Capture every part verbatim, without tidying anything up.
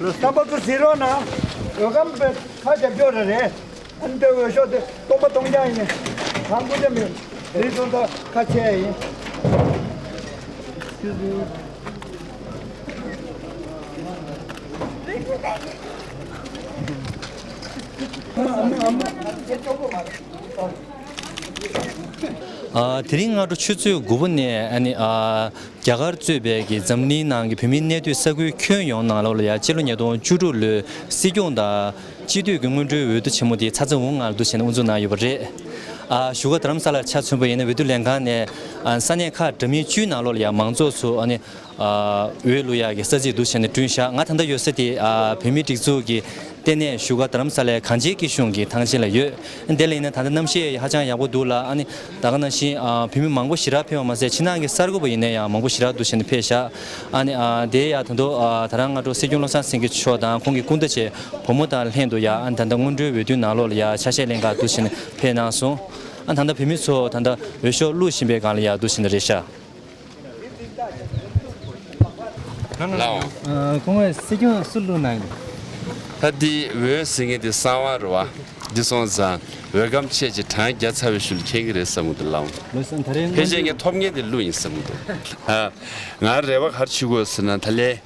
རྣམ་པ་ཚོ་གཟིགས་རོགས་གནང་། འོས་སྒམ་པའི་ཁ་རྒྱབ་སྐྱོར་རེ་རེད། ཨ་ནི་དེ་འོས་ཤོག་དེ་སྟོང་པ་སྟོང་རྐྱང་ཡིན། གང་དགོས་ཀྱང་མེད། རེད་སོང་ཙང་ཁ་ཕྱེ་ཡ་ཡིན། ཨ། དེ་རིང་སྔ་དྲོ་ཆུ་ཚོད་དགུ་པ་ནས་ཨ་ནི་ཨ། རྒྱ་གར་གཙོས་པའི་གི་འཛམ་གླིང་ནང་གི་བོད་མིའི་གནས་སྡོད་ས་ཁུལ་ཁྱོན་ཡོངས་ནང་ལོགས་ལ་ཡ་སྤྱི་ལོ་ཉིས་སྟོང་བཅུ་དྲུག་ལོའི་སྲིད་སྐྱོང་དང་སྤྱི་འཐུས་ཀྱི་སྔོན་འགྲོའི་འོས་བསྡུ་ཆེན་མོ་དེ་ཚ་ཚ་འུར་འུར་ངང་ལ་འདུག་བྱས་ནས་དབུ་འཛུགས་གནང་ཡོད་པ་རེད། ཨ། བཞུགས་སྒར་རྡ་རམ་ས་ལར་ཆ་མཚོན་པ་ཡིན་ན་འོས་བསྡུ་ལས་ཁང་ནས་ཨ་ས་གནས་ཁག་འདྲ་མིན་བཅུའི་ནང་ལོགས་ལ་ཡ་མང་ཚོགས་ཚོ་ཨ་ནི་ཨ་འོས་བླུག་ཡག་གི་ས་ཚིགས་འདུག་བྱས་ནས་བསྐྲུན་བཞག་ང་ད་ལྟ་ཡོད་ས་དེ་ཨ་བོད་མིའི་སྒྲིག་འཛུགས་ཀྱི་ལྟེ་གནས་བཞུགས་སྒར་རྡ་རམ་ས་ལའི་གངས་ཅན་སྐྱིད་གཤོངས་ཀྱི་ཐང་ཆེན་ལ་ཡོད། དེ་ལ་ཡིན་ན་ད་ལྟ་གནམ་གཤིས་ཧ་ཅང་ཡག་པོ་འདུག་ལ། ཨ་ནི་ད་ག་ནང་བཞིན་ཨ་བོད་མི་མང་པོ་ཞེ་དྲག་ཕེབས་པ་མ་ཟད་ཕྱི་ནང་གི་གསར་འགོད་པ་ཡིན་ན་ཡང་མང་པོ་ཞེ་དྲག་འདུག་བྱས་ནས་ཕེབས་བཞག་ཨ་ནི་ཨ་དེ་ཡ་ད་དུང་ཨ་ད་རང་སྔ་དྲོ་སྲིད་སྐྱོང་བློ་བཟང་སེང་གེ་མཆོག་དང་ཁོང་གི་སྐུ་ཟླ་བཅས་བུ་མོ་དང་ལྷན་དུ་ཡ་ཨ་ནི་ད་ལྟ་སྔོན་འགྲོའི་འོས་བསྡུའི་ནང་ལོགས་ལ་ཡ་ཆ་ཤས་ལེན་ག་འདུག་བྱས་ནས་ཕེབས་གནང་སོང་། ཨ་ད་ལྟ་བོད་མི་ཚོ་ད་ལྟ་འོས་ཤོག་བླུགས་བཞིན་པའི་སྒང་ལ་ཡ་འདུག་བྱས་ནས་རེད་ཤག་ལའོ། ཨ། སྐུ་ངོ་སྲིད་སྐྱོང་སུ་བླུགས་གནང་གི། ད་འདི་འོས་ཟེར་མཁན་དེ་གསང་བ་རེད་བ། འདི་སོང་ཙང་འོས་སྒམ་ཆེད་ཀྱི་གྲངས་བརྒྱ་ཚར་བའི་ཤུལ་འཁྱེར་གྱི་རེད་བསམ་གྱི་འདུག་ལའོ། ལོས་སོང་ད་རེས་ཕལ་ཆེར་ངས་ཐོབ་མཁན་དེ་བླུགས་ཡིན་བསམ་གྱི་འདུག་ཨ། ང་རེ་བ་ག་རེ་བྱེད་དགོས་ཟེར་ན་ད་ལས་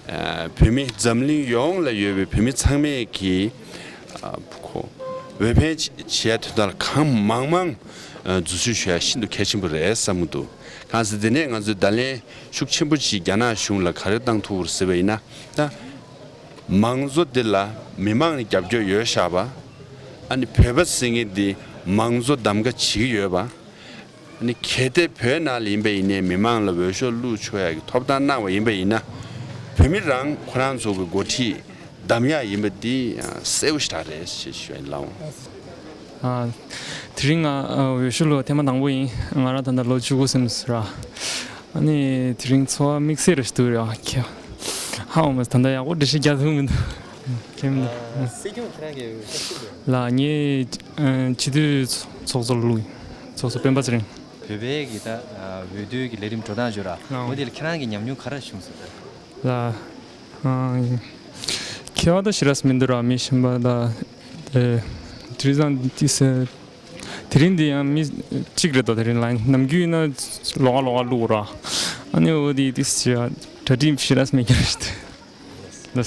ཨ་བོད་མི་འཛམ་གླིང་ཡོངས་ལ་ཡོད་པའི་བོད་མི་ཚང་མས་ཀྱིས་ཨ་ཁོ་འོས་འཕེན་བྱེད་ཡ་དོན་དག་ལ་གང་མང་མང་འཛུལ་ཞུགས་ཞུ་ཡ་ཤིན་ཏུ་གལ་ཆེན་པོ་རེད་བསམ་གྱི་འདུག་གང་ཟེར་དེ་ནས་ང་ཚོས་བརྡ་ལན་ཤུགས་ཆེན་པོ་ཅིག་རྒྱ་ནག་གཞུང་ལ་ག་རེ་བཏང་ཐུབ་ཀྱི་རེད་ཟེར་བ་ཡིན་ན། ད་མང་གཙོ་འདི་ལ་མི་མང་ནས་རྒྱབ་སྐྱོར་ཡོད་བཞག་པ། ཨ་ནི་བོད་པ་ཟེར་མཁན་འདི་མང་གཙོ་གདམ་ག་བྱེད་ཀྱི་ཡོད་པ། ཨ་ནི་གལ་ཏེ་བོད་ནང་ལ་ཡིན་པ་ཡིན་ནའི་མི་མང་ལ་འོས་ཤོག་བླུགས་ཆོག་ཡག་གི་ཐོབ་ཐང་གནང་བ་ཡིན་པ་ཡིན་ན། བོད་མི་རང་ཁོ་རང་ཚོ་གི་འགོ་ཁྲིད་གདམ་ཡག་ཡིན་པ་འདི་གསལ་པོ་ཞེ་དྲག་རེད་ཞེས་ཞུ་ཡ་ཡིན་ལགས། ཨ། དེ་རིང་ང་ཨ་འོས་ཤོག་བླུགས་ཐེངས་མ་དང་པོ་ཡིན། ང་རང་ད་ལྟ་ལོ་བཅུ་དགུ་ཟིན་ཟེར་ར། ཨ་ནི་དེ་རིང་ཚོར་བ་དམིགས་བསལ་རེ་ཞིག་འདུག་ར་ཁྱེད། ཧ་འོ་མ་ད་ལྟ་ཡག་པོ་འགྲེལ་བཤད་རྒྱག་ཐུབ་མི་འདུག་ཁྱེད་མི་འདུག་ཨ། སྲིད་སྐྱོང་ཁྱེད་རང་གི་འོས་ཤོག་སུ་བླུགས། ལ་ངས་ཨ་སྤྱི་འཐུས་ཚོགས་གཙོ་ལ་བླུགས་ཡིན། ཚོགས་གཙོ་སྤེན་པ་ཚེ་རིང་། བོད་པའི་གི་ད་ཨ་འོས་བསྡུའི་གི་ལས་རིམ་འགྲོ་སྟངས་བརྗོད་ར། ལའོ། འོ་དེ་ལ་ཁྱེད་རང་གི་ཉམས་མྱོང་ག་རེ་བྱུང་སོང་ད། ལ། ཨ། མཁས་པ་ད་ཞེ་དྲག་མི་འདུག་ར། མི་གཞན་པ་ད། དེ་དེ་རིང་ཙང་དེ་ཟེར། དེ་རིང་འདི་ཡང་མི་གཅིག་རེད་དོ། དེ་རིང་ལ་ནམ་རྒྱུན་ཡིན་ན་ལོགས་ཀ་ལོགས་ཀ་བླུགས་ར། ཨ་ནི་འོ་དེ་དེ་ཟེར་གྲ་སྒྲིག་ཞེ་དྲག་མེད་ཀྱང་རེད།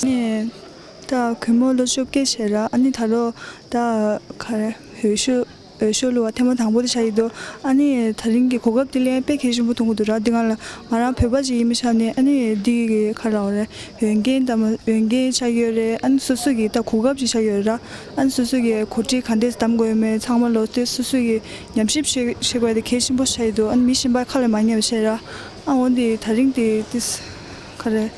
ནི། ད་གུས་མོ་ལོ་བཅོ་བརྒྱད་བྱས་ར། ཨ་ནི་ད་ལོ་ད་ག་རེ་འོས་ཤོག་འོས་ཤོག་བླུགས་པ་ཐེངས་མ་དང་པོ་དེ་ཆགས་ཀྱི་འདུག་ཨ་ནི་ད་རིང་གི་གོ་སྐབས་དེ་ལེན་དཔེ་གལ་ཆེན་པོ་མཐོང་གི་འདུག་ར། འདི་ང་ལ་ང་རང་བོད་པ་ཅིག་ཡིན་པའི་ཆ་ནས། ཨ་ནི་འདི་གི་ག་རེ་ལབ་དགོས་རེད། འོས་འགན་དང་འོས་འགན་ཆགས་ཀྱི་ཡོད་རེད། ཨ་ནི་སོ་སོ་གི་ད་གོ་སྐབས་ཅིག་ཆགས་ཀྱི་ཡོད་རེད་ར། ཨ་ནི་སོ་སོ་གི་གོ་སྒྲིག་ག་འདྲས་གདམ་དགོས་ཡོད་མེད་ཚང་མ་ལོ་དེ་སོ་སོ་གི་ཉམས་ཞིབ་བྱེད་བྱེད་དགོས་ཡ་དེ་གལ་ཆེན་པོ་ཆགས་ཀྱི་འདུག་ཨ་ནི་མི་གཞན་པ་ཁ་ལ་མ་ཉན་པ་བྱས་ར། ཨ་འོ་འདི་ད་རིང་དེ་དེ་ག་རེ་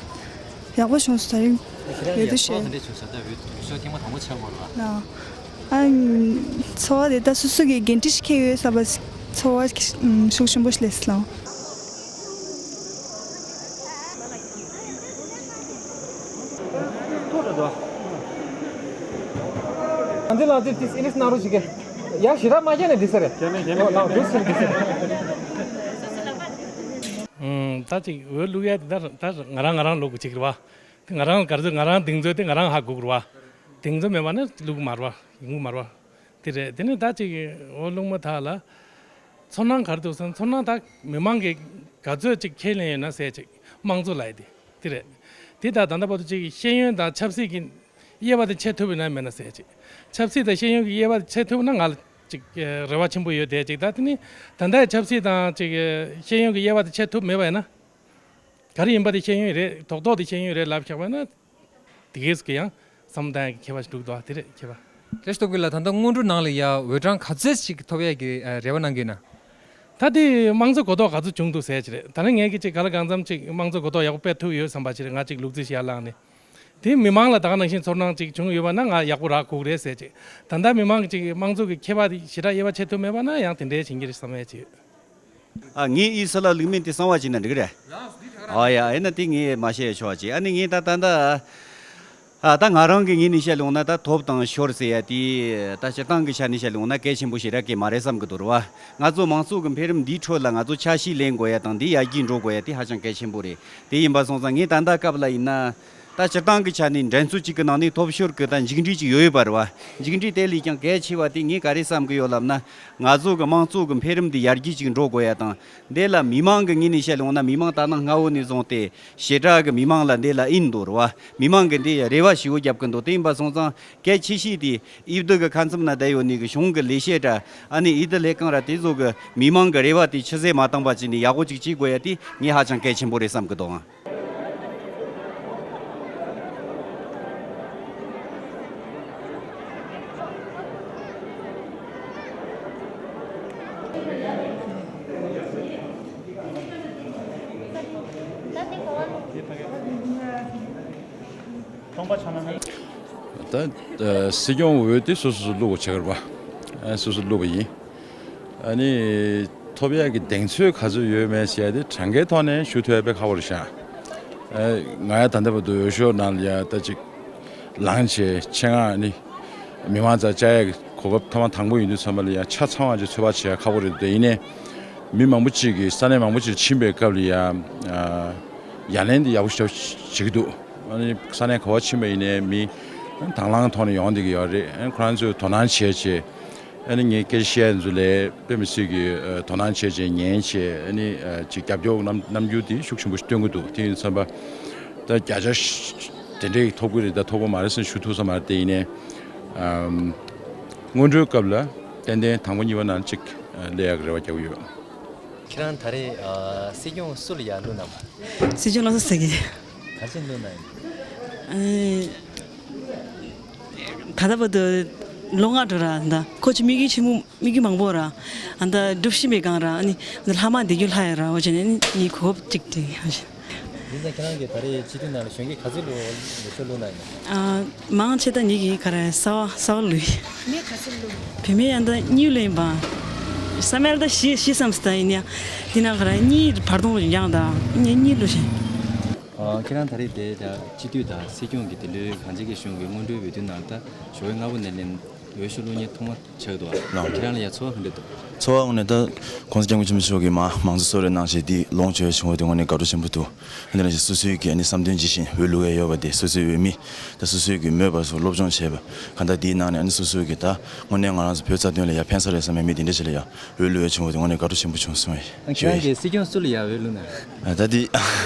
ཡག་པོ་བྱུང་སོང་ད་རིང་། ཁྱེད་རང་འོས་བསྡུ་ཡག་པོ་བྱས། ག་འདྲས་བྱུང་སོང་ད། འོས་འོས་ཤོག་ཐེངས་མ་དང་པོ་ཆགས་པ་རེད་བ། ཨ། ཨ། ཚོར་བ་དེ་ད་སོ་སོ་གི་འགན་འཁྲི་ཞིག་འཁྱེར་ཡོད་བསམ་པ་ཚོར་བ་ཤུགས་ཆེན་པོ་ཞིག་སླེབས་སོང་། ཨ་འདི་ལ་འདི་ཏིས་ཨིན་ལིཤ་གནང་རོགས་བྱེད་ཀྱི། ཡ་ཞེ་དྲག་མ་རྒྱག་ནས་འགྲིག་ས་རེད། རྒྱག་ནས་རྒྱག་ནས། ཨོ་ལགས་འགྲིག་སོང་འགྲིག་སོང་། ཨུམ། ད་ཅིག་འོས་བླུག་ཡ་དེ་ད་ད་ང་རང་ང་རང་ལོག་གི་ཅིག་རེད་བ། དེ་ང་རང་ག་རེ་ཟེར། ང་རང་གདེང་ཚོད་དེ་ང་རང་ཧ་གོ་གི་རེད་བ། གདེང་ཚོད་མེད་པ་ན་བླུག་གི་མ་རེད་བ། ཡོང་གི་མ་རེད་བ། དེ་རེད། དེ་ནས་ད་ཅིག་འོས་བླུག་མ་ཐག་ལ། ཚོར་སྣང་ག་རེ་འདུག་ཟེར་ན། ཚོར་སྣང་ད་མི་མང་གིས་ག་ཚོད་ཅིག་ཁས་ལེན་ཡོད་ན་ཟེར་ཅིག་དམངས་གཙོ་ལབ་ཡ་དེ་དེ་རེད། དེ་ད་ད་ལྟ་བར་དུ་ཅིག་ཤེས་ཡོན་དང་ཆབ་སྲིད་ཀྱི་དབྱེ་བ་དེ་ཕྱེ་ཐུབ་ཡོད་ན་མེད་ན་ཟེར་ཅིག་ཆབ་སྲིད་དང་ཤེས་ཡོན་གྱི་དབྱེ་བ་དེ་ཕྱེ་ཐུབ་ན་ང་ལ་ཅིག་རེ་བ་ཆེན་པོ་ཡོད་དེ། ཅིག་ད་དེ་ནི་ད་ལྟའི་ཆབ་སྲིད་དང་ཅིག་ཤེས་ཡོན་གྱི་དབྱེ་བ་དེ་ཕྱེ་ཐུབ་མེད་པ་ཡིན་ན། ག་རེ་ཡིན་པ་དེ་ཤེས་ཡོན་རེད། རྡོག་རྡོག་དེ་ཤེས་ཡོན་རེད་ལབ་བཞག་པ་ན། དེ་གས་སུ་ཡང་བསམ་བློ་གཏོང་ཡག་གི་ཁྱད་པར་ཞིག་འདུག་ད། དེ་རེད་ཁྱད་པར། བཀྲ་ཤིས་སྟོབས་རྒྱལ་ལགས། ད་ལྟ་སྔོན་འགྲོ་ནང་ལ་ཡ་འོས་གྲངས་ག་ཚོད་ཞིག་ཐོབ་ཡག་གི་ཨ་རེ་བ་གནང་གི་ཡོད་ན། ད་དེ་དམངས་གཙོ་གོ་རྟོགས་ག་ཚོད་བྱུང་འདུག་ཟེར་གྱི་རེད། ད་ནི་ངས་ཀྱི་ཅིག་ག་ལ་གང་འཚམ་ཅིག་དམངས་གཙོ་གོ་རྟོགས་ཡག་པོ་སྤེལ་ཐུབ་ཡོད་བསམ་པ་ཅིག་རེད། ང་ཅིག་ལུག་རྫི་ཞིག་ཡར་བླངས་ནས། དེ་མི་མང་ལ་ད་ག་ནང་བཞིན་ཚོར་སྣང་ཅིག་བྱུང་ཡོད་པ་ན་ང་ཡག་པོ་རག་དགོས་རེད་ཟེར་ཅིག་ད་ལྟ་མི་མང་གི་ཅིག་དམངས་གཙོ་གི་ཁྱད་པར་དེ་ཞེ་དྲག་དབྱེ་བ་ཕྱེ་ཐུབ་མེད་པ་ན་ཡང་དེ་འདྲའི་བྱེད་ཀྱི་རེད་བསམ་ཡས་ཅིག་ཡོད། ཨ། ངའི་ཡིད་ས་ལ་ལུགས་མིན་དེ་གསང་བ་བྱས་ན་འགྲིག་གི་རེད། ཨ་ཡ། ཨེ་ན་དེ་ངས་མ་བཤད་ཆོག་ཅིག་ཨ་ནི་ངས་ད་ད་ད། ཨ། ད་ང་རང་གི་ངོས་ནས་བཤད་ཡོང་ན་ད་ཐོབ་དང་ཤོར་ཟེར་ཡ་དེ་ད་སྤྱིར་བཏང་གི་ཆ་ནས་བཤད་ཡོང་ན་གལ་ཆེན་པོ་ཞེ་དྲག་གི་མ་རེད་བསམ་གི་འདུག་རེད་བ། ང་ཚོ་མང་ཚོགས་ཀྱི་འཕེལ་རིམ་འདིའི་ཁྲོད་ལ་ང་ཚོ་ཆ་ཤས་ལེན་དགོས་ཡ་དང་འདི་ཡར་རྒྱས་འགྲོ་དགོས་ཡ་དེ་ཧ་ཅང་གལ་ཆེན་པོ་རེད། དེ་ཡིན་པ་སོང་ཙང་ངས་ད་ལྟ་སྐབས་ལ་ཡིན་ན། ད་སྤྱིར་བཏང་གི་ཆ་ནས་འགྲན་རྩོད་ཅིག་གི་ནང་ནས་ཐོབ་ཤོར་གི་ད་མཇུག་འབྲས་ཅིག་ཡོད་ཡོད་པ་རེད་བ། མཇུག་འབྲས་དེ་ལས་ཀྱང་གལ་ཆེ་བ་དེ་ངས་ག་རེ་བསམ་གི་ཡོད་ལབ་ན། ང་ཚོ་གི་དམངས་གཙོ་གི་འཕེལ་རིམ་འདི་ཡར་རྒྱས་ཅིག་འགྲོ་དགོས་ཡ་དང་། འདི་ལ་མི་མང་གི་ངོས་ནས་བཤད་ཡོང་ན། མི་མང་ད་ནངས་སྔ་བོ་ནས་བཟུང་སྟེ་ཞེ་དྲག་གི་མི་མང་ལ་འདི་ལ་ཨིན་འདུག་རེད་བ། མི་མང་གི་འདི་རེ་བ་ཞེ་པོ་རྒྱབ་གི་འདུག་དེ་ཡིན་པ་སོང་ཙང་གལ་ཆེ་ཤོས་དེ་ཨིབ་དུ་གི་ཁ་མཚམས་ན་བསྡད་ཡོད་ནི་གི་གཞུང་གི་ལས་བྱེད་ར། ཨ་ནི་ཨི་དི་ལས་ཁང་ར་དེ་ཚོ་གི་མི་མང་གི་རེ་བ་དེ་ཆུད་ཟོས་མ་བཏང་པ་བྱས་ནས་ཡག་པོ་ཅིག་བྱེད་དགོས་ཡ་དེ་ངས་ཧ་ཅང་གལ་ཆེན་པོ་རེད་བསམ་གི་འདུག་ཨང་། ད་ཨ་སྲིད་སྐྱོང་འོས་དེ་སོ་སོ་སོ་བླུག་པ་བྱེད་ཀྱི་རེད་པ། ཨ་སོ་སོ་བླུག་པ་ཡིན། ཨ་ནི་ཐོབ་ཡག་གི་གདེང་ཚོད་ག་ཚོད་ཡོད་མེད་ཟེར་ཡ་དེ་གྲངས་ཀའི་ཐོག་ནས་ཞུ་ཐུབ་ཡ་དཔེ་ཁག་པོ་རེད་ཤག་ཨ་ང་ཡ་ད་ལྟ་བར་དུ་འོས་ཤོག་ནང་ལ་ཡ་ད་ཅིག་ལངས་བྱས་ཆེད་མངགས་ནི་མི་མང་རྩར་བཅར་ཡག་གི་གོ་སྐབས་ཐེངས་མ་དང་པོ་ཡིན་དུས་ཙམ་པ་ལ་ཡ་ཆ་ཚང་བ་ཅིག་ཚོད་དཔག་བྱེད་ཡ་ཁག་པོ་རེད་འདུག་ཡིན་ནའི་མི་མང་པོ་ཅིག་གིས་ས་གནས་མང་པོ་ཅིག་ཕྱིན་པའི་སྐབས་ལ་ཡ་ཨ་ཡ་ལན་དེ་ཡག་པོ་ཞེ་དྲག་བྱེད་ཀྱི་འདུག་ཨ་ནི་ས་གནས་ག་པར་ཕྱིན་པ་ཡིན་ནའི་མི་དང་བླངས་ཐོག་ནས་ཡོང་བསྡད་ཀྱི་ཡོད་རེད། ཁོ་རང་ཚོས་དོ་སྣང་བྱས་བྱས། ཨ་ནི་ངས་སྐད་ཆ་བཤད་ཡ་ཚོ་ལ་དཔེ་མི་སྲིད་ཀྱི་ཨ་དོ་སྣང་བྱས་བྱས་ཉན་བྱས། ཨ་ནི་ཨ་ཅིག་རྒྱབ་སྐྱོར་རྣམ་རྣམ་འགྱུར་དེ་ཤུགས་ཆེན་པོ་ཞིག་སྟོན་གྱི་འདུག་དེ་ཡིན་ཙམ་པ་ད་བརྒྱ་ཆ་དེ་འདྲས་ཐོབ་ཀྱི་རེད་ད་ཐོབ་ཀྱི་མ་རེད་ཟེར་ཞུ་ཐུབ་ས་མ་རེད། དེ་ཡིན་ནའི་ཨམ་སྔོན་འགྲོའི་སྐབས་ལ་ཏན་ཏན་དང་པོ་གཉིས་པ་ནང་གཅིག་ཨ་སླེབས་ཡག་གི་རེ་བ་རྒྱག་གི་ཡོད། ཁྱེད་རང་ད་རེས་ཨ་སྲིད་སྐྱོང་སུ་ལ་ཡར་བླུགས་གནང་བ། སྲིད་སྐྱོང་བློ་བཟང་སེང་གེ། ག་རེ་བྱས་བླུགས་གནང་ཡིན། ཨེ། ད་ལྟ་བར་དུ་ལོ་ལྔ་འགྲོ་ར་ད་ཁོ་ཅི་དམིགས་ཡུལ་ཆེན་མོ་དམིགས་ཡུལ་མང་པོ་ར་ཨ་ད་སྒྲུབ་བཞིན་པའི་སྒང་ར་ཨ་ནི་ལྷག་མ་འདི་རྒྱུ་ལྷག་ཡ་ར་འོ་བྱས་ནས་ནི་གོ་སྐབས་གཅིག་དེ་ཡ་བཞིན། འདི་ཚོ་ཁྱེད་རང་གིས་ད་རེས་སྤྱི་འཐུས་ནང་ལ་གཞོན་སྐྱེས་ག་ཚོད་བླུགས་འོས་ཤོག་བླུགས་གནང་ཡིན། ཨ། མང་ཆེ་ད་ཉིད་ཀྱིས་ག་རེ་གསར་པ་གསར་པ་བླུགས་ཡིན། མི་ག་ཚོད་བླུགས། བུད་མེད་ཡང་ད་གཉིས་བླུགས་ཡིན་པ། བསམ་ཡར་ད་བཞི་བཞི་བསམ་སྟེ་ད་ཡིན་ཡ། འདི་ན་ག་རེ་གཉིས་བར་སྟོང་ཡང་ད་ངས་གཉིས་བླུགས་ཤིང་། ཨ་ཁྱེད་རང་ད་རེས་དེ་ད་སྤྱི་འཐུས་དང་སྲིད་སྐྱོང་གི་དེ་ལོའི་གངས་ཅན་སྐྱིད་གཞུང་གི་སྔོན་འགྲོའི་འོས་བསྡུ་ནང་ད་ཞོགས་པ་སྔ་པོ་ནས་ལེན་འོས་ཤོག་བླུགས་མཁན་ཐོག་མ་ཆགས་འདུག་ཨ། ལགས། ཁྱེད་རང་ལ་ཡ་ཚོར་བ་ག་འདྲ་འདུག་ཚོར་བ་ངོས་ནས་ད་༸གོང་ས་༸སྐྱབས་མགོན་ཆེན་པོ་མཆོག་གིས་མ་མང་གཙོ་གསོལ་རས་གནང་བྱས་འདི་ལོངས་སྤྱོད་བྱུང་བ་དེ་དངོས་གནས་དགའ་སྤྲོ་ཆེན་པོ་འདུག་ཨ་ནི་ལ་ཞིག་སོ་སོའི་གི་ཨ་ནི་བསམ་དོན་ཇི་བཞིན་འོས་བླུག་ཡ་ཡོད་པ་དེ་སོ་སོའི་འོས་མི་ད་སོ་སོའི་གི་མོས་པ་སོགས་སློབ་སྦྱོང་བྱས་པ་གང་ལྟར་དེའི་ནང་ནས་ཨ་ནི་སོ་སོའི་གི་ད་དངོས་གནས་ང་རང་ཚོ་བོད་རྩ་དོན་ལ་ཡ་ཕན་ས་རེད་བསམ་པའི་མི་དེ་འདྲ་ཞིག་ལ་ཡ་འོས་བླུག་ཡ་བྱུང་བ་དེ་དངོས་གནས་དགའ་སྤྲོ་ཆེན་པོ་བྱུང་སོང་། ཨ་ཁྱེད་རང་གིས་སྲིད་སྐྱོང་སུ་ལ་ཡ་འོས་བླུགས་ན། ཨ་ད་དེ་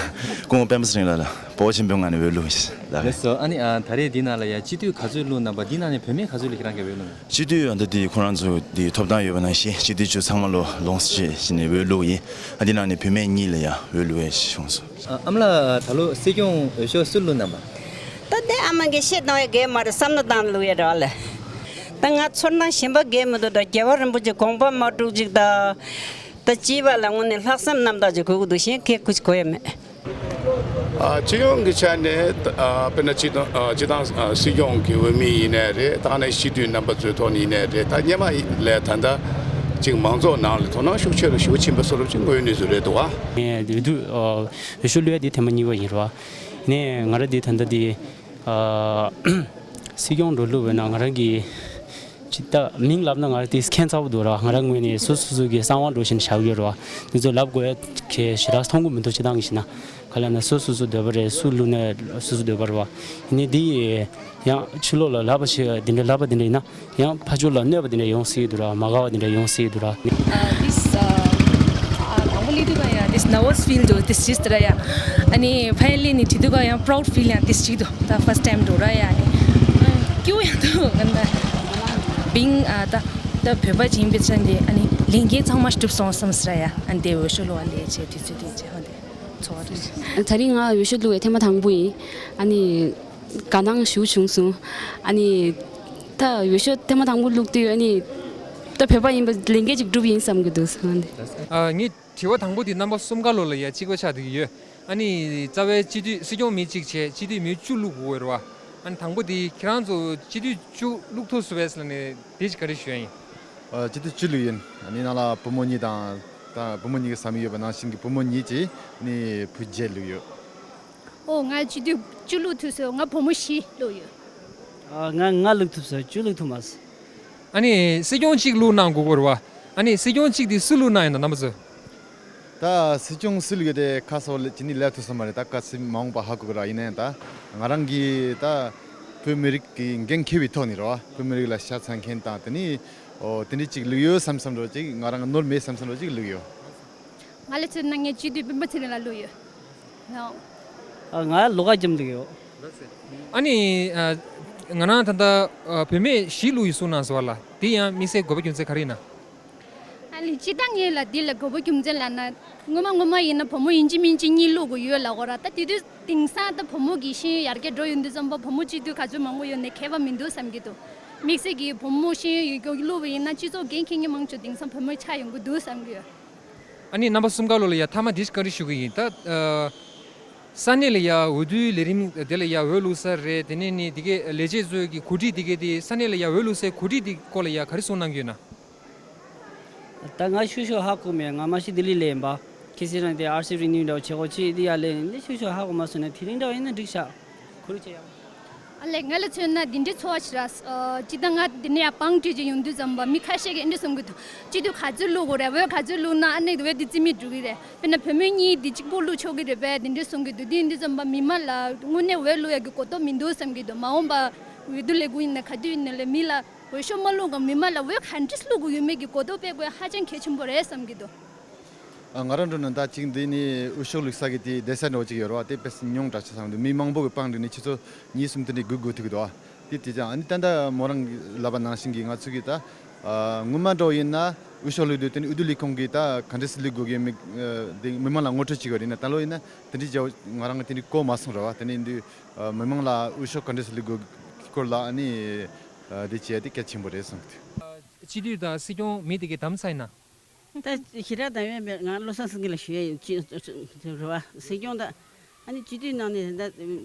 སྐུ་ངོ་སྤེན་པ་ཚེ་རིང་ལགས་ལ་སྤོབས་པ་ཆེན་པོའི་ངང་ནས་འོས་བླུགས་ལགས། ལགས་སོ། ཨ་ནི་ཨ་ད་རེས་འདི་ནང་ལ་ཡ་སྤྱི་འཐུས་ག་ཚོད་བླུགས་གནང་པ། འདི་ནང་ནས་བུད་མེད་ག་ཚོད་ལ་ཁྱེད་རང་གིས་འོས་བླུགས་གནང་། སྤྱི་འཐུས་ཨ་ད་དེ་ཁོ་རང་ཚོ་དེ་ཐོབ་ཐང་ཡོད་པ་ནང་བཞིན་སྤྱི་འཐུས་ཚོ་ཚང་མ་ལོ་ལོངས་སྤྱོད་བྱས་ནས་འོས་བླུགས་ཡིན། ཨ་འདི་ནང་ནས་བུད་མེད་གཉིས་ལ་ཡ་འོས་བླུགས་ཡས་བྱུང་སོང་། ཨ་ཨ་མ་ལགས་ད་ལོ་སྲིད་སྐྱོང་འོས་ཤོག་སུ་བླུགས་གནང་པ། ད་དེ་ཨ་མ་གིས་བཤད་གཏོང་ཡ་གས་མ་རེད། བསམ་བློ་བཏང་བླུགས་ཡ་རེད་བ་ལས། ད་ང་ཚོར་སྣང་གཞན་པ་གས་མི་འདུག་ད་རྒྱལ་བ་རིན་པོ་ཆེ་དགོངས་པ་མ་གྲུབ་ཅིག་ད། ད་སྐྱེས་པ་ལ་དངོས་གནས་ལྷག་བསམ་རྣམ་དག་ཅིག་དགོས་ཀྱི་འདུག་གཞན་གས་ཁུ་ཅིག་གོ་ཡ་མེད། ཨ་སྤྱི་ཡོངས་ཀྱི་ཆ་ནས་ཨ་དཔེར་ན་སྤྱི་དང་ཨ་སྤྱི་བཏང་ཨ་སྲིད་སྐྱོང་གི་འོས་མི་ཡིན་ནའི་རེད། ད་ནས་སྤྱི་འཐུས་རྣམ་པ་ཚོའི་ཐོག་ནས་ཡིན་ནའི་རེད། ད་སྔོན་མ་ལས་ད་ལྟ་ཅིག་མང་ཚོགས་ནང་ལ་དོ་སྣང་ཤུགས་ཆེ་རུ་ཞེ་པོ་ཕྱིན་པ་བཟོ་འདྲ་ཅིག་དངོས་ཡོད་གནས་ཚུལ་རེད་འདུག་ཨ། ངས་འོས་བསྡུ་ཨ་འོས་ཤོག་བླུགས་ཡ་འདི་ཐེངས་མ་གཉིས་པ་ཡིན་རེད་བ། ནས་ང་རང་འདི་ད་ལྟ་འདི་ཨ་སྲིད་སྐྱོང་འགྲོ་ལུགས་བས་ན་ང་རང་གི་ཅི་ལྟ་མིང་ལབ་ན་ང་རང་དེ་ཁྱད་མཚར་པོ་འདུག་ར། ང་རང་ངོས་ནས་སོ་སོ་སོ་གི་གསང་བ་འགྲོ་བཞིན་བཞག་ཡོད་ར། འདི་ཚོ་ལབ་དགོས་ཡ་གི་ཞེ་དྲག་མཐོང་གི་མི་འདུག་སྤྱི་བཏང་གི་ཞིག་ན་ག་ལ་ན་སོ་སོ་སོ་འདོད་པ་རེད། སུ་བླུགས་ན་སོ་སོ་འདོད་པ་རེད་བ། ཡིན་ནའི་འདི་ཡང་ཕྱི་ལོགས་ལ་ལབ་པ་ཞིག་འདི་འདྲ་ལབ་པ་འདི་འདྲ་ཡིན་ན་ཡང་ཕར་ཕྱོགས་ལ་གནོད་པ་འདི་འདྲ་ཡོང་སྲིད་འདུག་ར། མ་དགའ་བ་འདི་འདྲ་ཡོང་སྲིད་འདུག་ར། Uh, this, uh, uh, དང་པོ་སླེབས་དུས་ཀ་ཡང་this nervous feel འདུག this just ར་ཡ། ཨ་ནི་finally ནི་བྲིས་དུས་ཀ་ཡང་proud feel ཡང་this ཅིག་འདུག་ད་first time འགྲོ་ར་ཡ། ཨ་ནི་སྐྱིད་པོ་ཡང་འདུག་ཨ་ནི་being ཨ་ད་ད་བོད་པ་ཅིག་ཡིན་པའི་ཆ་ནས་ཨ་ནི་ལས་འགན་ཚང་མ་འགྲུབ་སོང་བསམ་སྲིད་ར་ཡ། ཨ་ནི་དེ་འོས་ཤོག་བླུགས་པ་ལས་བྱས་དུས་ཚོད་དེ་བྱས་ཧོ་དེ་ཚོར་བ་རེད། ད་རིང་ང་འོས་ཤོག་བླུགས་པའི་ཐེངས་མ་དང་པོ་ཡིན། ཨ་ནི་དགའ་སྣང་ཞེ་པོ་བྱུང་སོང་། ཨ་ནི་ད་འོས་ཤོག་ཐེངས་མ་དང་པོ་བླུགས་དུས་ཨ་ནི་ད་བོད་པ་ཡིན་པ་ལས་འགན་ཅིག་འགྲུབ་ཡིན་བསམ་གྱི་འདུག་ཨ་ནི། ཨ་ངའི་དྲི་བ་དང་པོ་དེ་རྣམ་པ་གསུམ་ཀ་ལོ་ལ་ཡ་གཅིག་པ་ཆགས་བསྡད་ཀྱི་ཡོད། ཨ་ནི་རྩ་བའི་སྤྱི་འཐུས་སྲིད་སྐྱོང་མི་གཅིག་བྱས་སྤྱི་འཐུས་མི་བཅུ་བླུགས་དགོས་རེད་བ། ཨ་ནི་དང་པོ་དེ་ཁྱེད་རང་ཚོ་སྤྱི་འཐུས་བཅུ་བླུགས་ཐུབ་སོང་བས་ལབ་ནས་དེ་ཅིག་ག་རེ་ཞུ་ཡ་ཡིན། ཨ་སྤྱི་འཐུས་བཅུ་བླུགས་ཡིན། ཨ་ནི་ནང་ལ་བུ་མོ་གཉིས་དང་ད་བུ་མོ་གཉིས་ཀྱི་བཟའ་མི་ཡོད་པ་ནང་བཞིན་གྱི་བུ་མོ་གཉིས་ཀྱིས་ཨ་ནི་བུ་བརྒྱད་བླུགས་ཡོད། ཨོ་ང་སྤྱི་འཐུས་བཅུ་བླུགས་ཐུབ་སོང་། ང་བུ་མོ་བཞི་བླུགས་ཡོད། ཨ་ང་ལྔ་བླུགས་ཐུབ་སོང་། བཅུ་བླུགས་ཐུབ་མ་སོང་། ཨ་ནི་སྲིད་སྐྱོང་གཅིག་བླུགས་གནང་དགོས་ཀྱི་རེད་བ། ཨ་ནི་སྲིད་སྐྱོང་གཅིག་དེ་སུ་བླུགས་གནང་ཡིན་ན་རྣམ་པ་ཚོས། ད་སྲིད་སྐྱོང་སུ་ལ་ཡོད་དེ་ཁ་སོ་ལ་ཅི་ནི་ལས་ཐུབ་ས་མ་རེད། ད་ག་ཚོད་མ་འོངས་པ་ཧ་གོ་གི་ར། ཡིན་ནའི་ད་ང་རང་གིས་ད་བོད་མི་རིགས་ཀྱི་འགན་འཁྱེར་བའི་ཐོག་ནས་རེད་བ། བོད་མི་རིགས་ལ་ཤ་ཚ་མཁན་དང་། དེ་ནི་ཨོ་དེ་འདྲ་ཅིག་ལུག་ཡོད་བསམ་བསམ་འདྲ་ཅིག་ང་རང་ནོར་མེད་བསམ་བསམ་འདྲ་ཅིག་ལུག་ཡོད། ང་ལ་མཚོན་ན་ངས་སྤྱི་འཐུས་སྤེན་པ་ཚེ་རིང་ལ་ལུག་ཡོད། ཨ། ང་ལོ་ཁ་འཇམ་འདུག་ཡོད། ཨ་ནི་ཨ། ང་རང་ད་ལྟ་ཨ། བུད་མེད་བཞི་ལུག་ཡོད་གསུངས་གནང་སོང་བ་ལ། དེ་ཡང་དམིགས་བསལ་དགོས་པ་རྒྱུ་མཚན་ག་རེ་ཡིན་ན། ཨ་ལས་སྤྱིར་བཏང་ངས་ལ་འདི་ལ་དགོས་པ་རྒྱུ་མཚན་ལབ་ན། སྔོན་མ་སྔོན་མ་ཡིན་ན་བུ་མོ་ཡིན་གཅིག་མིན་གཅིག་གཉིས་བླུག་དགོས་ཡོད་ལབ་དགོས་ར། ད་དེ་དུས་དེང་སང་ད་བུ་མོ་གི་ཤེས་ཡོན་ཡར་རྒྱས་འགྲོ་ཡོང་དུས་ཙམ་པ་བུ་མོ་སྤྱི་འཐུས་ག་ཚོད་མང་པོ་ཡོད་ནའི་ཁྱད་པར་མི་འདུག་བསམ་གྱི་འདུག་དམིགས་བསལ་གྱི་བུ་མོ་ཤེས་ཡོན་ཡོད་རྒྱུ་བླུག་པ་ཡིན་ན་སྤྱི་ཚོགས་འགན་འཁྱེར་མཁན་མང་ཆེ་དེང་སང་བུ་མོ་ཆགས་ཡོང་གི་འདུག་བསམ་གྱི་ཡོད། ཨ་ནི་རྣམ་པ་གསུམ་ཀ་ལོ་ལ་ཡ་མཐའ་མ་འདི་བཀའ་འདྲི་ཞུ་གི་ཡིན། ད་ཨ། ས་གནས་ལ་ཡ་འོས་བསྡུའི་ལས་རིམ་དེ་ལ་ཡ་འོས་བླུག་ས་རེད། དེ་ནས་ནི་དེ་གའི་ལས་བྱེད་ཚོའི་གི་གོ་སྒྲིག་དེ་གའི་དེ་ས་གནས་ལ་ཡ་འོས་བླུག་སའི་གོ་སྒྲིག་དེ་སྐོར་ལ་ཡ་ག་རེ་གསུངས་གནང་གི་ཡོད་ན། ད་ང་ཤུ་ཤོ་ཧ་གོ་མེད། ང་མ་གཞི་ལྡི་ལི་ལ་ཡིན་པ། ཁྱེད་ཚོ་རང་དེ་ཨར་སི་རི་ནིའུ་འདྲ་བོ་བྱེད་དགོས་ཅི་འདི་ཡ་ལས་ནི་ཤུ་ཤོ་ཧ་གོ་མ་སོང་ན་དེ་རིང་འདྲ་བོ་ཡིན་ན་འགྲིག་ཤག་ཁུར་ཆེ་ཡང་། ཨ་ལས་ང་ལ་མཚོན་ན་འདི་འདྲའི་ཚོར་བ་ཞིག་རག་ཨ། སྤྱིར་བཏང་ང་འདི་ནས་ཡར་བང་སྒྲིག་ཅིག་ཡོང་དུས་ཙམ་པ་མི་ཁ་ཤས་ཀྱིས་འདི་འདྲ་གསུང་གི་འདུག་སྤྱི་འཐུས་ག་ཚོད་བླུག་དགོས་རེད། འོས་ག་ཚོད་བླུག་ན་ཨ་ནི་འོས་འདི་རྩིས་མེད་འགྲོ་གི་རེད། དཔེར་ན་བུད་མེད་གཉིས་འདི་གཅིག་པོ་བླུག་ཆོག་གི་རེད་པས། འདི་འདྲ་གསུང་གི་འདུག་དེ་ཡིན་དུས་ཙམ་པ་མི་མང་ལ་དངོས་གནས་འོས་བླུག་ཡག་གི་གོ་རྟོགས་མི་འདུག་བསམ་གྱི་འདུག་མ་འོངས་པ་འོས་བསྡུ་ལས་ཁུངས་ཡིན་ན་ག་དུས་ཡིན་ན་ལས་མི་ལ་འོས་ཤོག་མ་བླུག་གོང་མི་མང་ལ་འོས་ག་འདྲས་བླུག་དགོས་ཡོད་མེད་ཀྱི་གོ་རྟོགས་སྤེལ་དགོས་ཧ་ཅང་གལ་ཆེན་པོ་རེད་བསམ་གྱི་འདུག་ཨ། ང་རང་འགྲོ་ན་ད་ཅིག་འདི་ནི་འོས་ཤོག་བླུག་ས་གི་དེ་བསྡད་ས་འདྲ་བོ་ཅིག་ཡོད་རེད་བ། དེ་དཔེ་ཉུང་དྲགས་ཆགས་སོང་འདུག་མི་མང་པོ་གི་པང་འགྲིག་ནས་ཆུ་ཚོད་གཉིས་གསུམ་དེ་འདྲའི་སྒུག་དགོས་ཐུག་གི་འདུག་བ། དེ་དེ་ཅང་ཨ་ནི་ད་ལྟ་མོ་རང་གི་ལབ་པ་ནང་བཞིན་གྱི་ང་ཚོ་གི་ད་ཨ། སྔོན་མ་འདྲ་བོ་ཡིན་ན་འོས་ཤོག་བླུག་དུས་དེ་ནི་འོས་བསྡུ་ལས་ཁུངས་ཀྱི་ད་ག་འདྲས་སེ་བླུག་དགོས་ཀྱི་མི་དེ་མི་མང་ལ་ངོ་སྤྲོད་བྱེད་དགོས་རེད་ན། ད་ལོ་ཡིན་ན་དེ་འདྲས་ཅང་ང་རང་གི་དེ་འདྲས་གོ་མ་སོང་རེད་བ། དེ་ནི་འདི་མི་མང་ལ་འོས་ཤོག་ག་འདྲས་སེ་བླུག་དགོས་ཀྱི་སྐོར་ལ་ཨ་ནི་དེ་བྱས་ཏེ་གལ་ཆེན་པོ་རེད་བསམ་གྱི་འདུག་སྤྱི་འཐུས་དང་སྲིད་སྐྱོང་མི་དེ་གའི་གདམ་ཚར་ཡིན་ན། ད་ཞེ་དྲག་གདམ་ཡས་མེད། ང་བློ་བཟང་སེང་གེ་ལ་ཞུ་ཡས་ཡོད་ཅི་རེད་བ། སྲིད་སྐྱོང་ད་ཨ་ནི་སྤྱི་འཐུས་ནང་ནས་ད་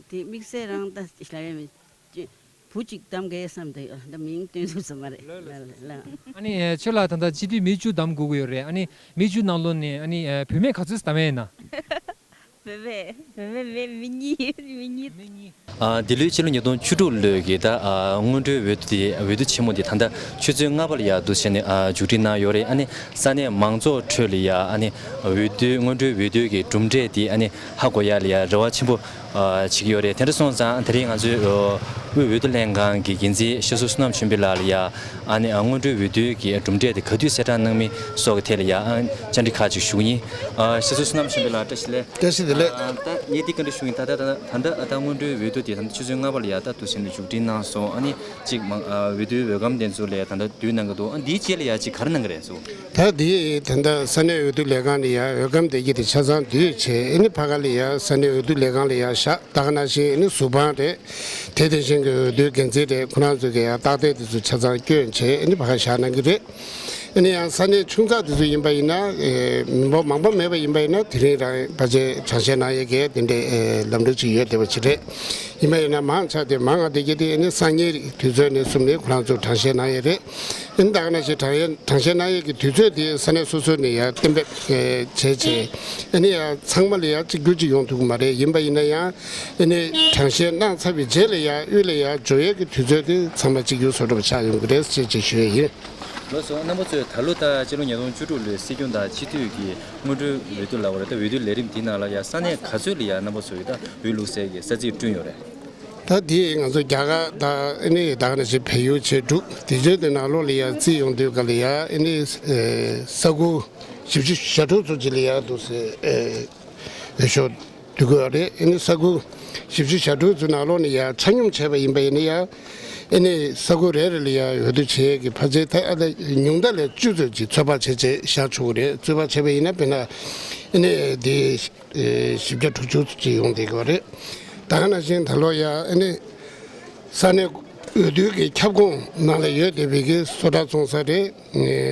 དེ་དམིགས་བསལ་རང་ད་ལབ་ཡས་མེད། བུ་གཅིག་གདམ་གས་བསམ་དེ་ད་མིང་བཏོན་ཐུབ་ས་མ་རེད་ལ་ལ་ལ། ཨ་ནི་ཁྱོད་ལ་ད་ལྟ་སྤྱི་འཐུས་མི་བཅུ་གདམ་དགོས་ཀྱི་ཡོད་རེད། ཨ་ནི་མི་བཅུ་ནང་ལོགས་ནས་ཨ་ནི་བུད་མེད་ག་ཚོད་གདམ་ཡས་ཡིན་ན། བུད་མེད་བུད་མེད་མེད། མི་གཉིས་མི་གཉིས། མི་གཉིས། ཨ། འདི་ལོའི་ཕྱི་ལོ་ཉིས་སྟོང་བཅུ་དྲུག་ལོའི་གི་ད་ཨ། སྔོན་འགྲོའི་འོས་བསྡུ་དེ་འོས་བསྡུ་ཆེན་མོ་དེ་ད་ལྟ་ཆུ་ཚོད་ལྔ་པ་ལ་ཡ་འདུག་བྱས་ནས་ཨ། མཇུག་སྒྲིལ་གནང་ཡོད་རེད། ཨ་ནི་ས་གནས་མང་ཚོགས་ཁྲོད་ལ་ཡ་ཨ་ནི་འོས་བསྡུའི་སྔོན་འགྲོའི་འོས་བསྡུའི་གི་གྲུབ་འབྲས་དེ་ཨ་ནི་ཧ་གོ་ཡ་ལ་ཡ་རེ་བ་ཆེན་པོ་ཨ། བྱེད་ཀྱི་ཡོད་རེད། དེ་འདྲ་སོང་ཙང་དེ་རིང་ང་ཚོའི་ཨ། དབུས་འོས་བསྡུ་ལྷན་ཁང་གི་འགན་འཛིན་ཤེས་ཚོགས་བསོད་ནམས་ཆོས་འཕེལ་ལགས་ལ་ཡ་ཨ་ནི་ཨ། སྔོན་འགྲོའི་འོས་བསྡུའི་གི་གྲུབ་འབྲས་དེ་ག་དུས་གསལ་བསྒྲགས་གནང་མིན་སོགས་ཀྱི་ཐད་ལ་ཡ་ཨ། བཅར་འདྲི་ཁག་ཅིག་ཞུ་གི་ཡིན། ཨ། ཤེས་ཚོགས་བསོད་ནམས་ཆོས་འཕེལ་ལགས་བཀྲ་ཤིས་བདེ་ལེགས། བཀྲ་ཤིས་བདེ་ལེགས། ཨ། ད་ངས་འདི་བཀའ་འདྲི་ཞུ་གི་ཡིན། ད་ད་ད་ད་ལྟ་ཨ། ད་སྔོན་འགྲོའི་འོས་བསྡུ་དེ་ད་ལྟ་ཆུ་ཚོད་ལྔ་པ་ལ་ཡ་ད་འདུག་སེ་ནས་མཇུག་སྒྲིལ་གནང་སོང་། ཨ་ནི་གཅིག་མང་ཨ། འོས་བསྡུའི་འོས་སྒམ་དེ་ཚོ་ལ་ཡ་ད་ལྟ་བསྡུ་གནང་གི་འདུག་ཨ། འདིའི་རྗེས་ལ་ཡ་གཅིག་ག་རེ་གནང་གི་རེད་ཟེར། ད་འདི་ད་ལྟ་ས་གནས་འོས་བསྡུ་ལས་ཁང་ནས་ཡ་འོས་སྒམ་དེ་གྱི་དེ་ཆ་ཚང་བསྡུས་བྱས། ཨ་ནི་ཕ་ག་ལ་ཡ་ས་གནས་འོས་བསྡུ་ལས་ཁང་ལ་ཡ་བཞག་ད་ག་ནང་བཞིན་ཨ་ནི་ཟུར་དཔང་རེད། དེ་དེ་བཞིན་གྱི་འོས་བསྡུའི་འགན་འཛིན་རེད། ཁོ་རང་ཚོ་གི་ཡ་རྟགས་དེབ་དེ་ཚོ་ཆ་ཚང་བསྐྱོན་བྱས་ཨ་ནི་ཕ་ག་བཞག་གནང་གི་རེད། ཨ་ནི་ཡང་ས་གནས་ཆུང་ཙག་དེ་ཚོ་ཡིན་པ་ཡིན་ན་ཨེ། མི་འབོར་མང་པོ་མེད་པ་ཡིན་པ་ཡིན་ན་དེ་རིང་རང་ཕལ་ཆེར་གྲངས་བཤེར་གནང་ཡས་ཀྱི་དེ་འདྲའི་ཨེ། ལམ་འགྲོ་ཅིག་ཡོད་བསྡད་པ་ཅིག་རེད། ཡིན་པ་ཡིན་ན་མང་ཆེ་དེ་མང་ང་བསྡད་ཀྱི་དེ་ཨ་ནི་སང་ཉིན་དུས་ཚོད་ནས་བཟུང་ནས་ཁོ་རང་ཚོ་གྲངས་བཤེར་གནང་ཡས་རེད། ཨ་ནི་ད་ག་ནང་བཞིན་གྲངས་ཡས་གྲངས་བཤེར་གནང་ཡས་ཀྱི་དུས་ཚོད་དེ་ས་གནས་སོ་སོ་ནས་ཡང་གཏན་འབེབས་ཨེ། བྱས་བྱས། ཨ་ནི་ཡང་ཚང་མ་ལ་ཡང་གཅིག་གྱུར་ཅིག་ཡོང་ཐུབ་ཀྱི་མ་རེད། ཡིན་པ་ཡིན་ན་ཡང་ཨ་ནི་གྲངས་བཤེར་གནང་ཚར་བའི་རྗེས་ལ་ཡང་དབུས་ལ་ཡང་འབྱོར་ཡས་ཀྱི་དུས་ཚོད་དེ་ཚང་མ་གཅིག་གྱུར་བཟོ་འདྲ་པོ་ཆགས་ཡོང་གི་རེད་ཅེས་ཅིག་ཞུ་ཡས་ཡིན། ལགས་སོ། རྣམ་པ་ཚོས་ད་ལོ་ད་སྤྱི་ལོ་ཉིས་སྟོང་བཅུ་དྲུག་ལོའི་སྲིད་སྐྱོང་དང་སྤྱི་འཐུས་ཀྱི་སྔོན་འགྲོའི་འོས་བསྡུ་ལབ་པ་རེད། ད་འོས་བསྡུ་ལས་རིམ་འདི་ནང་ལ་ཡ་ས་གནས་ག་ཚོད་ལ་ཡ་རྣམ་པ་ཚོ་ཡི་ད་འོས་བླུག་སའི་གི་ས་ཚིགས་བསྐྲུན་ཡོད་རེད། ད་འདི་ང་ཚོ་རྒྱ་གར་དང་ཨ་ནི་ད་ག་ནང་བཞིན་བལ་ཡུལ་བྱས་འདུག་དེ་རྗེས་དེ་ནང་ལོགས་ལ་ཡ་རྩིས་ཡོང་དུས་ག་ལ་ཡ་ཨ་ནི་ས་ཁུལ་བཞི་བཅུ་ཞེ་དྲུག་ཙམ་ཅིག་ལ་ཡ་འདུག་སེ་འོས་ཤོག་བསྡུ་དགོས་རེད། ཨ་ནི་ས་ཁུལ་བཞི་བཅུ་ཞེ་དྲུག་ཙམ་ནང་ལོགས་ནས་ཡ་ཆ་སྙོམས་བྱས་པ་ཡིན་པ་ཡིན་ན་ཡ། ཨ་ནི་ས་ཁུལ་རེ་རེ་ལ་ཡ་འོས་བསྡུ་བྱེད་ཡས་ཀྱི་ཕལ་ཆེར་ད་ཨ་ད་ཉུང་མཐའ་ལ་བཅུ་ཙམ་ཅིག་ཚོད་དཔག་བྱས་བྱས་བཞག་ཆོག་གི་རེད། ཚོད་དཔག་བྱས་པ་ཡིན་ན་དཔེར་ན་ཨ་ནི་དེ་ཨེ། བཞི་བརྒྱ་དྲུག་ཅུ་ཙམ་ཅིག་ཡོང་བསྡད་ཀྱི་ཡོད་རེད། ད་ག་ནང་བཞིན་ད་ལོ་ཡ་ཨ་ནི་ས་གནས་འོས་བསྡུའི་གི་ཁྱབ་ཁོངས་ནང་ལ་ཡོད་བསྡད་པའི་གི་བཟོ་གྲྭ་ཚོང་ས་རེད།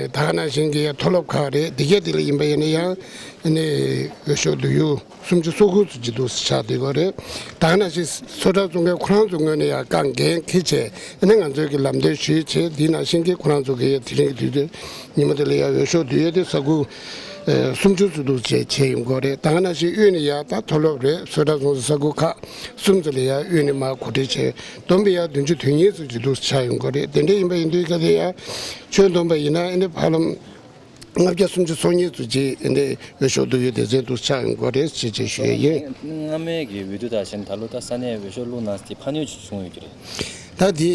ད་ག་ནང་བཞིན་གྱི་མཐོ་སློབ་ཁག་རེད། འདི་གས་དེ་ལ་ཡིན་པ་ཡིན་ན་ཡང་ཨ་ནི་འོས་ཤོག་བསྡུ་ཡུལ་སུམ་ཅུ་སོ་དགུ་ཙམ་ཅིག་འདུག་ཆགས་བསྡད་ཀྱི་ཡོད་རེད། ད་ག་ནང་བཞིན་བཟོ་གྲྭ་ཚོང་མཁན་ཁོ་རང་ཚོའི་ངོས་ནས་ཡང་དཀའ་འགན་འཁྱེར་བྱས་ཨ་ནི་ང་ཚོའི་གི་ལམ་སྟོན་ཞུས་བྱས་འདི་ནང་བཞིན་གྱི་ཁོ་རང་ཚོ་གི་དེ་རིང་གི་དུས་ཚོད་ཉི་མ་དེ་ལ་ཡང་འོས་ཤོག་བསྡུ་ཡས་དེ་ས་ཁུལ་ཨེ། སུམ་ཅུ་ཙམ་འདུག་བྱས་བྱས་ཡོང་གི་ཡོད་རེད། ད་ག་ནང་བཞིན་དབུས་ནས་ཡང་ད་མཐོ་སློབ་རེད། བཟོ་གྲྭ་ཚོང་ས་ས་ཁུལ་ཁག་གསུམ་ཙམ་ལ་ཡང་དབུས་ནས་མར་གོ་སྒྲིག་བྱས་བསྡོམས་པས་ཡང་བདུན་ཅུ་དོན་གཉིས་ཙམ་ཅིག་འདུག་ཆགས་ཡོང་གི་ཡོད་རེད། དེ་འདྲ་ཡིན་པ་ཡིན་དུས་ག་དེ་ཡང་ཁྱོན་བསྡོམས་པ་ཡིན་ན་ཨ་ནི་ཧ་ལམ་ ལྔ་བརྒྱ་སུམ་ཅུ་སོ་གཉིས་ཙམ་ཅིག་འདི་འོས་ཤོག་བསྡུ་ཡུལ་སྡེ་ཚན་དུ་ཆགས་ཡོང་གི་རེད་ཅེས་ཅེས་ཞུ་ཡས་ཡིན། སྔ་མའི་གི་འོས་བསྡུ་དང་གཞན་ད་ལོ་ད་ས་གནས་འོས་ཤོག་བླུགས་གནང་སྟེ་ཕན་ཡོན་ཅི་བྱུང་ཡོད་ཀྱི་རེད། ད་འདི་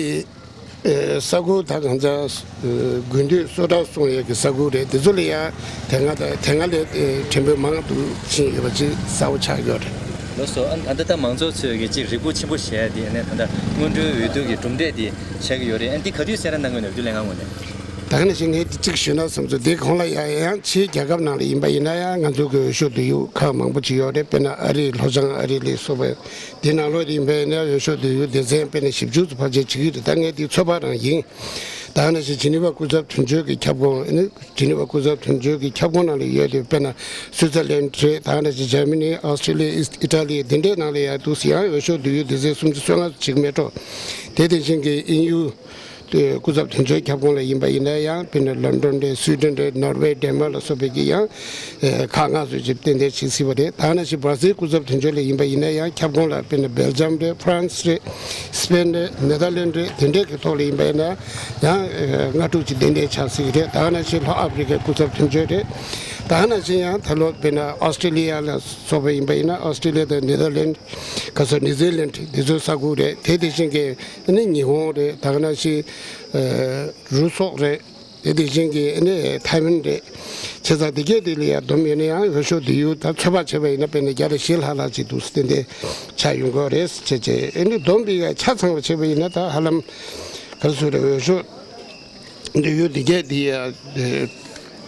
ས་ཁུལ་ད་གང་ཚ་དགུན་དུས་སོ་ཊར་སོང་ཡས་ཀྱི་ས་ཁུལ་རེད། དེ་ཚོ་ལ་ཡང་དེ་སྔ་དང་དེ་སྔ་ལས་ཕྲན་བུ་མང་དུ་ཕྱིན་ཡོད་པ་ཅིག་གསལ་པོ་ཆགས་ཡོད་རེད། ལགས་སོ། ཨ་ད་ལྟ་ད་མང་ཚོགས་ཚོས་ཀྱི་ཅིག་རེ་སྒུག་ཆེན་པོ་བྱས་ཏེ་ཨ་ནི་ད་ལྟ་སྔོན་འགྲོའི་འོས་བསྡུ་གི་གྲུབ་འབྲས་དེ་ཆགས་ཀྱི་ཡོད་རེད། ཨ་འདི་ག་དུས་གསལ་བསྒྲགས་གནང་གི་ཡོད་ན་འོས་བསྡུ་ལས་ཁང་ངོས་ནས། ད་ག་ནང་བཞིན་ངས་འདི་གཅིག་ཞུས་ན་བསམ་ཚུལ་འདི་གོང་ལ་ཡང་ཡང་ཕྱིའི་རྒྱལ་ཁབ་ནང་ལ་ཡིན་པ་ཡིན་ན་ཡང་ང་ཚོ་གི་འོས་ཤོག་བསྡུ་ཡུལ་ཁག་མང་པོ་ཅིག་ཡོད་རེད། དཔེར་ན་ཨ་རི་ལྷོ་བྱང་ཨ་རི་ལ་སོགས་པ་འདི་ནང་ལོགས་ཡིན་པ་ཡིན་ན་འོས་ཤོག་བསྡུ་ཡུལ་སྡེ་ཚན་དཔེར་ན་བཞི་བཅུ་ཙམ་ཕལ་ཆེར་ཅིག་རེད། ད་ངས་འདི་ཚོད་དཔག་རང་ཡིན། ད་ག་ནང་བཞིན་ཇི་ནི་ཝ་སྐུ་ཚབ་དོན་གཅོད་ཀྱི་ཁྱབ་ཁོངས་ཨ་ནི་ཇི་ནི་ཝ་སྐུ་ཚབ་དོན་གཅོད་ཀྱི་ཁྱབ་ཁོངས་ནང་ལ་ཡོད་དེ་དཔེར་ན་སུའི་ཙར་ལན་རེད། ད་ག་ནང་བཞིན་འཇར་མ་ནི་ཨོ་སི་ཀྲི་ལི་ཡ་ཨི་ཊ་ལི་འདི་འདྲའི་ནང་ལ་ཡང་འདུག་ཡང་འོས་ཤོག་བསྡུ་ཡུལ་སྡེ་ཚན་སུམ་ཅུ་སོ་ལྔ་ཅིག་མེད་འགྲོ། དེ་དེ་བཞིན་གྱི་དབྱིན་ཡུལ། སྐུ་ཚབ་དོན་གཅོད་ཁྱབ་ཁོངས་ལ་ཡིན་པ་ཡིན་ན་ཡང་དཔེར་ན་ལོན་ཌོན་རེད། སུའི་ཌེན་རེད། ནོར་ཝེ། ཌེན་མཱག་ལ་སོགས་པའི་གི་ཡང་ཁག་ལྔ་ཙམ་ཅིག་ཏན་ཏན་བྱེད་སྲིད་པ་རེད། ད་ནང་བཞིན་སྦར་སིལ་སྐུ་ཚབ་དོན་གཅོད་ལ་ཡིན་པ་ཡིན་ན་ཡང་ཁྱབ་ཁོངས་ལ་དཔེར་ན་སྦེལ་ཇམ་རེད། ཧྥ་རན་སི་རེད། སི་པེན་རེད། ནེ་དར་ལེན་རེད། དེ་འདྲའི་གི་ཐོག་ལ་ཡིན་པ་ཡིན་ན་ཡང་ལྔ་དྲུག་ཅིག་ཏན་ཏན་ཆགས་སྲིད་ཀྱི་རེད། ད་ནང་བཞིན་ལྷོ་ཨ་ཕི་རི་ཀའི་སྐུ་ཚབ་དོན་གཅོད་རེད། ད་ནང་བཞིན་ཡང་ད་ལོ་དཔེར་ན་ཨོ་སི་ཀྲི་ལི་ཡ་ལ་སོགས་པ་ཡིན་པ་ཡིན་ན་ཨོ་སི་ཀྲི་ལི་ཡ་དང་ནེ་དར་ལེན། ག་ཚོད་ནིའུ་ཛི་ལན་འདི་ཚོའི་ས་ཁུལ་རེད། དེ་དེ་བཞིན་གྱི་ཨ་ནི་ཉི་ཧོང་རེད། ད་ག་ནང་བཞིན་རུ་སོག་རེད། དེ་དེ་བཞིན་གྱི་ཨ་ནི་ཐའེ་ཝན་རེད། བྱས་ཙང་དེ་གས་དེ་ལ་ཡང་བསྡོམས་ཡིན་ན་ཡང་འོས་ཤོག་བསྡུ་ཡུལ་ད་ཚོད་དཔག་བྱས་པ་ཡིན་ན་དཔེར་ན་བརྒྱ་དང་བཞི་ལྷག་ལྷག་ཅིག་འདུག་སེ་ཏན་ཏན་ཆགས་ཡོང་གི་རེད་བྱས་བྱས། ཨ་ནི་བསྡོམས་པའི་ཡང་ཆ་ཚང་བ་བྱས་པ་ཡིན་ན་ད་ཧ་ལམ་ག་རེ་ཟེར་རེད། འོས་ཤོག་བསྡུ་ཡུལ་དེ་གས་དེ་ཡང་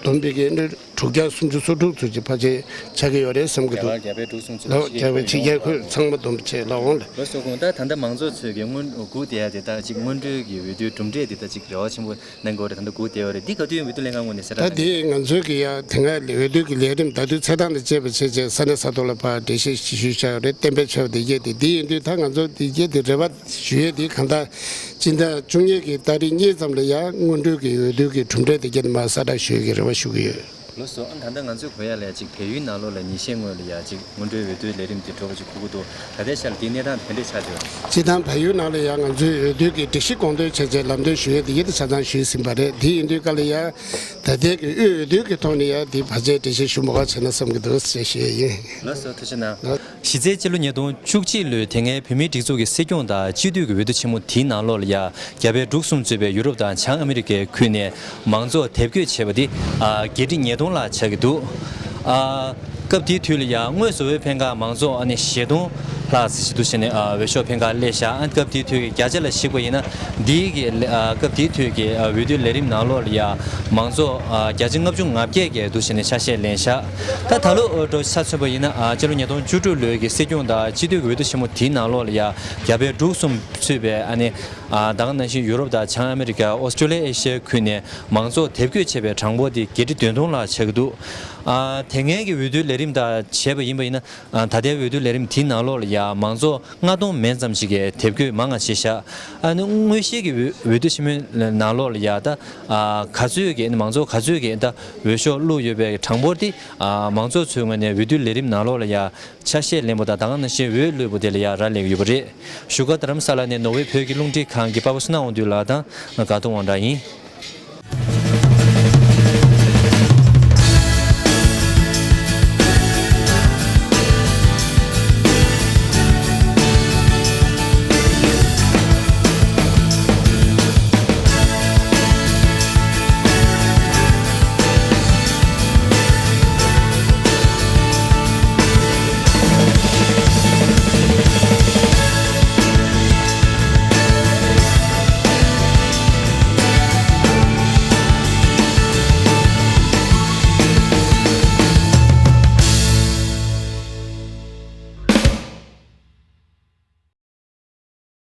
བསྡོམས་པའི་གི་ཨ་ནི་དྲུག་བརྒྱ་སུམ་ཅུ་སོ་དྲུག་ཙམ་ཅིག་ཕལ་ཆེར་ཆགས་ཀྱི་ཡོད་རེད་བསམ་གྱི་འདུག་རྒྱ་བལ་འབྲུག་གསུམ་ཙམ་ལོ་རྒྱ་བལ་ཕྱི་རྒྱལ་ཁུལ་ཚང་མ་བསྡོམས་བྱས་ལ་འོང་ལ། ལགས་སོ། ད་ད་ལྟ་མང་ཚོགས་ཚོས་ཀྱི་སྔོན་སྒུག་བསྡད་ཡ་དེ་ད་ཅིག་སྔོན་འགྲོའི་གི་འོས་བསྡུའི་གྲུབ་འབྲས་དེ་ད་ཅིག་རེ་བ་ཆེན་པོ་གནང་གི་ཡོད་རེད། ད་ལྟ་སྒུག་བསྡད་ཡོད་རེད། འདི་ག་དུས་འོས་བསྡུ་ལས་ཁང་ངོས་ནས་གསལ་ད་བསྒྲགས་དེ་ང་ཚོའི་གི་ཡ་དེ་སྔ་འོས་བསྡུ་གི་ལས་རིམ་ད་དུས་ཚེས་གྲངས་དང་བཅས་པ་བྱས་བྱས་ས་གནས་ས་ཐོག་ལ་ཕར་འགྲེལ་བཤད་ཞུ་ཞུས་བཞག་ཡོད་རེད། གཏན་འབེབས་བྱས་པ་དེ་གས་དེ་འདི་ཡིན་དུས་ད་ང་ཚོ་དེ་གས་དེ་རེ་བ་ཞུ་ཡས་དེ་གང་ལྟར་སྤྱི་ཟླ་བཅུ་གཉིས་ཀྱི་ཏ་རིག་གཉིས་ཙམ་ལ་ཡ་སྔོན་འགྲོའི་གི་འོས་བསྡུ་གི་གྲུབ་འབྲས་དེ་གས་དེ་མར་གསལ་བསྒྲགས་ཞུ་ཡས་ཀྱི་རེ་བ་ཞུ་གི་ཡོད། ལགས་སོ། ཨ་ད་ལྟ་ང་ཚོས་གོ་ཡ་ལ་ཡ་ཅིག་བལ་ཡུལ་ནང་ལོགས་ལ་ཉིན་ཤས་སྔོན་ལ་ཡ་ཅིག་སྔོན་འགྲོའི་འོས་བསྡུའི་ལས་རིམ་དེ་འགྲོ་བ་ཅིག་གོ་གི་འདུག་ད་ལྟའི་ཆ་ལ་དེའི་གནས་སྟངས་དེ་འདྲ་ཆགས་བྱུང་། སྤྱིར་བཏང་བལ་ཡུལ་ནང་ལ་ཡང་ང་ཚོའི་འོས་བསྡུ་གི་སྒྲིག་གཞི་དགོངས་དོན་བྱས་རྗེས་ལམ་སྟོན་ཞུ་ཡས་དེ་ཡིད་དུ་ཆ་ཚང་ཞུས་ཟིན་པ་རེད། དེ་ཡིན་དུས་སྐབས་ལ་ཡང་ད་ལྟའི་གི་དབུས་འོས་བསྡུ་གི་ཐོག་ནས་ཡང་དེ་ཕལ་ཆེར་འགྲེལ་བཤད་ཞུ་མ་དགོས་བྱས་ན་བསམ་གྱི་འདུག་ཞེས་ཞུ་ཡས་ཡིན། ལགས་སོ། ཐུགས་རྗེ་གནང་། གཞི་རྩའི་སྤྱི་ལོ་ཉིས་སྟོང་བཅུ་གཅིག་ལོའི་དེ་སྔའི་བོད་མིའི་སྒྲིག་འཛུགས་ཀྱི་སྲིད་སྐྱོང་དང་སྤྱི་འཐུས་ཀྱི་འོས་བསྡུ་ཆེན་མོ་དེའི་ནང་ལོགས་ལ་ཡ་རྒྱ་བལ་འབྲུག་གསུམ་གཙོས་པའི་ཡུ་རོབ་དང་བྱང་ཨ་མི་རི་ཀའི་ཁུལ་ནས་མང་ཚོགས་དེབ་སྐྱོད་བྱས་པ་འདི་ཨ་བརྒྱད་ཁྲི་ཉིས་སྟོང་ལྷག་ཆགས་ཀྱི་འདུག་ཨ་སྐབས་དེའི་དུས་ལ་ཡང་དངོས་སུ་བོད་ཕན་ཁང་མང་ཚོགས་ཨ་ནི་བཞི་སྟོང་ལྷག་ཙམ་ཞིག་འདུག་བྱས་ནས་ཨ་འོས་ཤོག་ཕན་ཁང་སླེབས་ཤག་ཨ་སྐབས་དེའི་དུས་ཀྱི་བརྒྱ་ཆ་ལ་གཞིགས་པ་ཡིན་ན་འདིའི་གི་ཨ་སྐབས་དེའི་དུས་ཀྱི་ཨ་འོས་བསྡུའི་ལས་རིམ་ནང་ལོགས་ལ་ཡང་མང་ཚོགས་ཨ་བརྒྱ་ཆ་ལྔ་བཅུ་ང་བརྒྱད་ཀྱིས་འདུག་བྱས་ནས་ཆ་ཤས་ལེན་ཤག་ད་ད་ལོ་འགྲོ་ཆ་མཚོན་པ་ཡིན་ན་ཨ་སྤྱི་ལོ་ཉིས་སྟོང་བཅུ་དྲུག་ལོའི་གི་སྲིད་སྐྱོང་དང་སྤྱི་འཐུས་ཀྱི་འོས་བསྡུ་ཆེན་མོ་དེའི་ནང་ལོགས་ལ་ཡང་རྒྱ་བལ་འབྲུག་གསུམ་གཙོས་པའི་ཨ་ནི་ཨ་ད་ག་ནང་བཞིན་ཡུ་རོབ་དང་བྱང་ཨ་མི་རི་ཀ། ཨོ་སི་ཀྲོ་ལི་ཡ། ཨེ་ཤི་ཡའི་ཁུལ་ནས་མང་ཚོགས་དེབ་སྐྱོད་བྱས་པའི་གྲངས་འབོར་དེ་བརྒྱད་ཁྲི་བདུན་སྟོང་ལྷག་ཆགས་ཀྱི་འདུག་ཨ་དེ་སྔའི་གི་འོས་བསྡུའི་ལས་རིམ་དང་བྱས་པ་ཡིན་པ་ཡིན་ན། ཨ་ད་ལྟའི་འོས་བསྡུ་ལས་རིམ་དེའི་ནང་ལོགས་ལ་ཡ་མང་ཚོགས་ལྔ་སྟོང་མན་ཙམ་ཞིག་གིས་དེབ་སྐྱོད་མང་ང་བྱས་ཤག་ཨ་ནི་དངོས་གཞིའི་གི་འོས་འོས་བསྡུ་ཆེན་མོའི་ནང་ལོགས་ལ་ཡ་ད་ཨ་ག་ཚོད་ཀྱིས་མང་ཚོགས་ག་ཚོད་ཀྱིས་ད་འོས་ཤོག་བླུགས་ཡོད་པའི་གྲངས་འབོར་དེ་ཨ་མང་ཚོགས་ཚོའི་ངོས་ནས་འོས་བསྡུ་ལས་རིམ་ནང་ལོགས་ལ་ཡ་ཆ་ཤས་ལེན་པ་དང་ད་ག་ནང་བཞིན་འོས་བླུགས་པ་དེ་ལ་ཡ་རག་ལས་ཀྱི་ཡོད་པ་རེད། བཞུགས་སྒར་རྡ་རམ་ས་ལ་ནས་ནོར་ཝེ་བོད་ཀྱི་རླུང་འཕྲིན་ཁང་གི་པ་ཕ་བསོད་ནམས་དབང་འདུས་ལགས་དང་དགའ་གདོང་དབང་གྲགས་ཡིན།